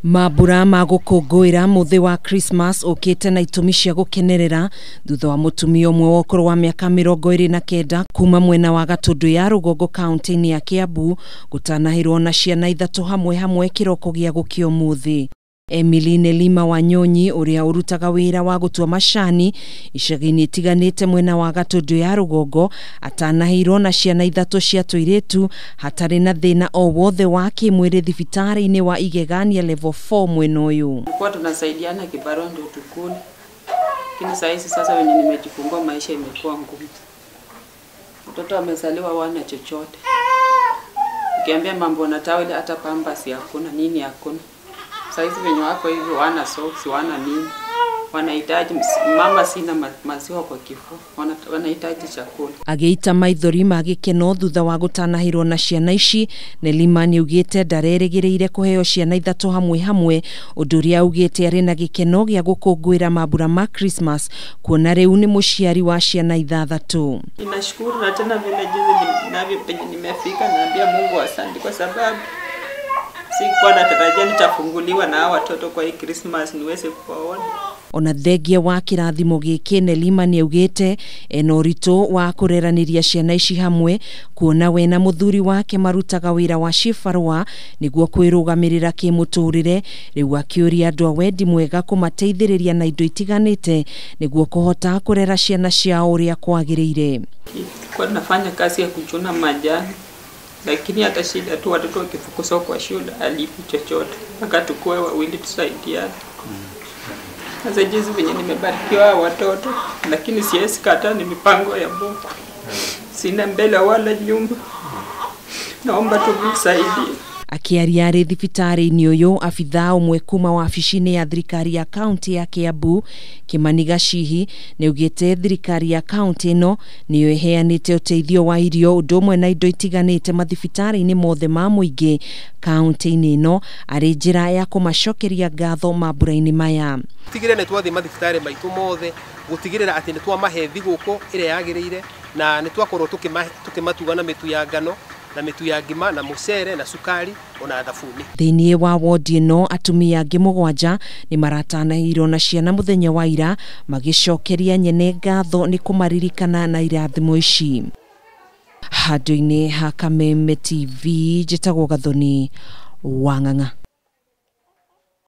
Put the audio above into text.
Mambura ma gũkũngũĩra mũthĩ wa Christmas ũkĩte na itũmi cia gũkenerera thutha wa mũtumia ũmwe wa ũkũrũ wa mĩaka 29 kuma mwena wa Gatũndũ ya Rũgongo kaunti-inĩ ya Kiambu gũtanahĩrwo na ciana ithatũ hamwe hamwe kĩroko gĩa gũkĩa ũmũthĩ. Emily Nelima Wanyonyi ũrĩa ũrutaga wĩra wa gũtua macani icagi-inĩ itiganĩte mwena wa Gatũndũ ya Rũgongo atanahĩirwo na ciana ithatũ cia tũirĩtu hatarĩ na thĩna o wothe wa kĩmwĩrĩ thibitarĩ-inĩ wa Igegania level 4 mwena ũyũ. Tulikuwa tunasaidiana kibarua ndio tukule, lakini saa hizi sasa wenye nimejifungua maisha imekuwa ngumu. Mtoto amezaliwa wana chochote, ukiambia mambo na taweli hata pampers hakuna, nini hakuna. Saa hizi wenye wako hivi wana socks, wana nini, wanahitaji mama, sina maziwa kwa kifua, wanahitaji chakula. Agĩita maithori ma gĩkeno thutha wa gũtanahĩrwo na ciana ici, Nelima nĩaugĩte ndarerĩgĩrĩire kũheo ciana ithatũ hamwe hamwe, ũndũ ũrĩa augĩte arĩ na gĩkeno gĩa gũkũngũĩra mambura ma Christmas kuona rĩu nĩ mũciari wa ciana ithathatũ. Ninashukuru na tena vile jinsi navyo penye nimefika, naambia Mungu asante kwa sababu sikuwa natarajia nitafunguliwa na hawa watoto kwa hii Christmas niweze kuwaona. Ona thengia wa kĩrathimo gĩkĩ, Nelima nĩaugĩte ena ũritũ wa kũreranĩria ciana ici hamwe kuona we na mũthuri wake marutaga wĩra wa cibarũa nĩguo kwĩrũgamĩrĩra kĩmũtũrĩre, rĩu akĩũria andũ a wendi mwega kũmateithĩrĩria na indo itiganĩte nĩguo kũhota kũrera ciana ciao ũrĩa kwagĩrĩire. Tulikuwa tunafanya kazi ya kuchuna majani, lakini hata shida tu watoto wakifukuzwa kwa shule alipi chochote, mpaka tukue wawili tusaidiane. Sasa jinsi venye nimebarikiwa watoto, lakini siwezi kataa, ni mipango ya Mungu. Sina mbele wala nyuma, naomba tu msaidie. Akĩaria arĩ thibitarĩ-inĩ ũyũ, abithaa ũmwe kuma wabici-inĩ ya thirikari ya kaunti ya Kiambu Kimani Gacihi nĩaugĩte thirikari ya kaunti ĩno nĩyo ĩheanĩte ũteithio wa irio ũndũ ũmwe na indo itiganĩte mathibitarĩ-inĩ mothe ma mũingĩ kaunti-inĩ ĩno arĩ njĩra ya kũmacokeria ngatho mambura-inĩ maya. Tigĩrĩra nĩ twathiĩ mathibitarĩ maitũ mothe gũtigĩrĩra atĩ nĩ twamahe thigũkũ ĩrĩa yagĩrĩire na nĩ twakorwo tũkĩmatuga na mĩtu ya ngano na mĩtu ya ngima na mũcere na cukari ona thabuni. Thĩinĩ wa wodi ĩno atumia angĩ 7 nĩ maratanahĩirwo na ciana mũthenya wa ira magĩcokeria nyene ngatho nĩ kũmaririkana na irathimo ici. Handũ-inĩ ha Kameme TV njĩtagwo Gathoni Wang'ang'a.